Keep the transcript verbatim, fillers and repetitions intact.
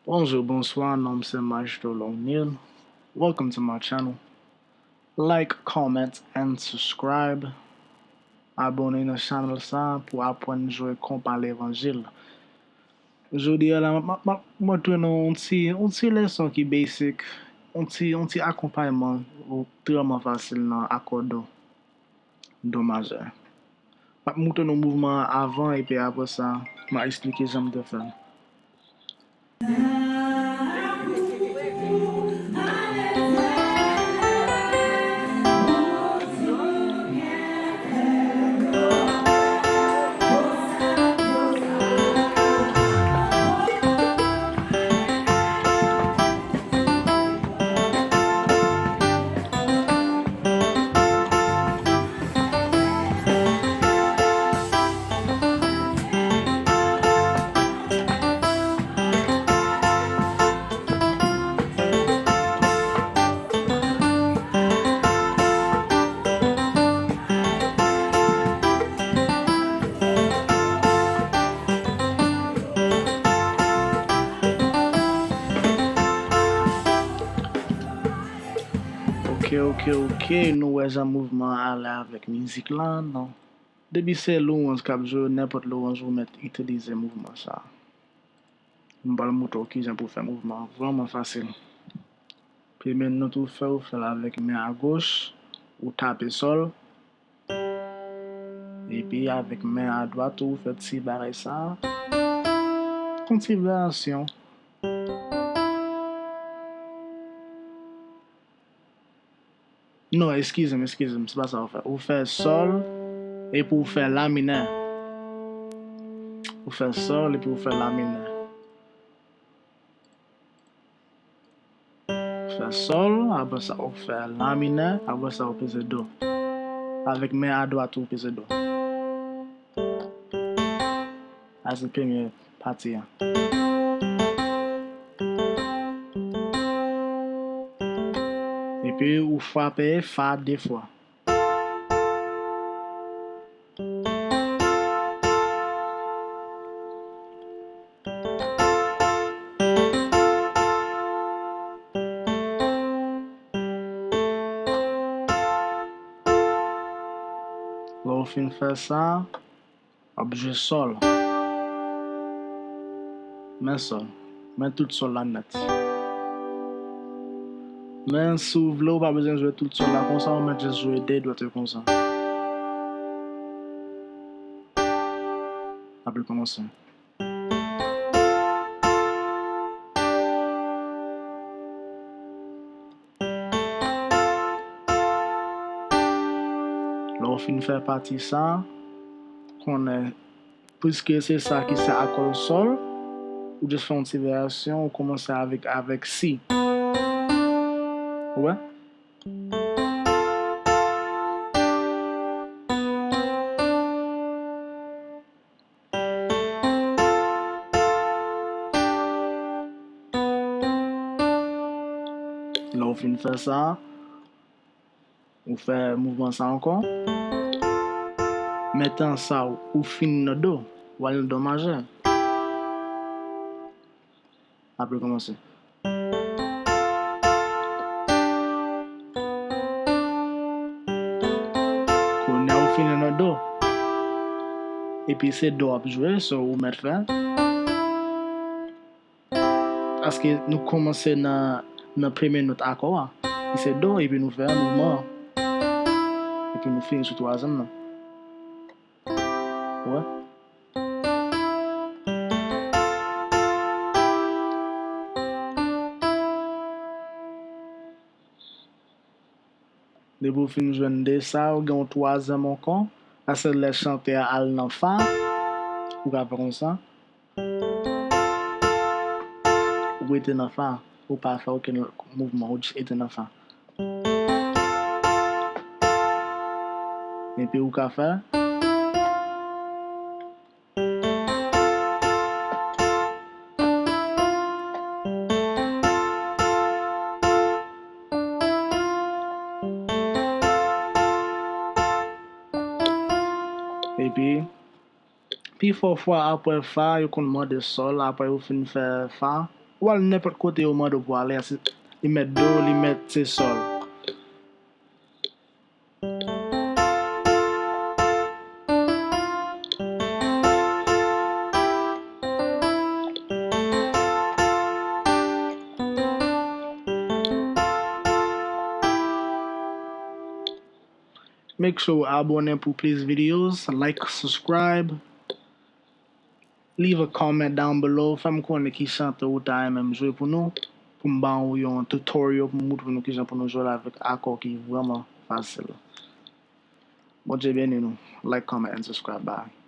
Bonjou, bonswa, non m se Maestro Lonil. Welcome to my channel. Like, comment, and subscribe. Abòne nan chanèl sa pou aprann jwe konpa levanjil. Jodi a la, m ap, m ap, m ap montre nou yon ti, yon ti leson ki basic, yon ti, yon ti akonpayman vrèman fasil nan akò do, do majè. M ap montre nou mouvman an avan, epi apre sa, m a eksplike jan m te fè l. Ok, ok, ok, nou wè jan mouvman an ale avèk mizik la, non? Depi se louwanj k ap jwe, nenpòt louwanj ou mèt itilize mouvman sa. M pral montre w kijan pou w fè mouvman an vrèman fasil. Premye nòt ou fè, ou fè l avèk men a goch, ou tape sòl. Epi avèk men a dwat ou fè ti bagay sa. Yon ti varyasyon. Non, eskize m, eskize m, se pa sa ou fè. Ou fè sòl, epi ou fè la minè. Ou fè sòl, epi ou fè la minè. Ou fè sòl, apre sa ou fè la minè, apre sa ou peze do. Avèk men a dwat ou peze do. Sa se premye pati a. Epi ou frape fa de fwa. Lè w fin fè sa, w ap jwe sòl. Men sòl. Men tout sòl la nèt. Men si w vle, ou pa bezwen jwe tout sòl la konsa, ou mèt jis jwe de dwèt yo konsa. N ap rekòmanse. Lè w fin fè pati sa, konnen, piske se sa ki se akò sòl, ou jis fè yon ti varyasyon, ou kòmanse avèk, avèk si. Ou wè? Lè w fin fè sa, ou fè mouvman sa ankò. Men tan sa, ou fin nan do, w al nan do majè. N ap rekòmanse. Kounye a ou fini nan do. Epi se do w ap jwe, so ou mèt fè. Paske nou kòmanse nan, nan premye nòt akò a, ki se do, epi nou fè mouvman an. Epi nou fini sou twazyèm nan. Ou wè? Depi w fin jwenn de sa, ou gen yon twazyèm ankò. Sa se lè chantè a al nan fa. Ou ka fè konsa. Ou rete nan fa. Ou pa fè okenn mouvman. Ou jis rete nan fa. Epi ou ka fè. Epi, pifò fwa apre fa, yo konn mande sòl, apre yo fin fè fa, Ou al nenpòt kote yo mande w pou ale a, se, li mèt do, li mèt se sòl. Make sure w abòne pou plis videos, like, subscribe, leave a comment down below, fè m konnen ki chante ou ta renmen m jwe pou nou, pou m ba w yon tutorial pou m moutre nou kijan pou nou jwe l avèk akò ki vrèman fasil. Bondye beni nou. Like, comment and subscribe. Bye.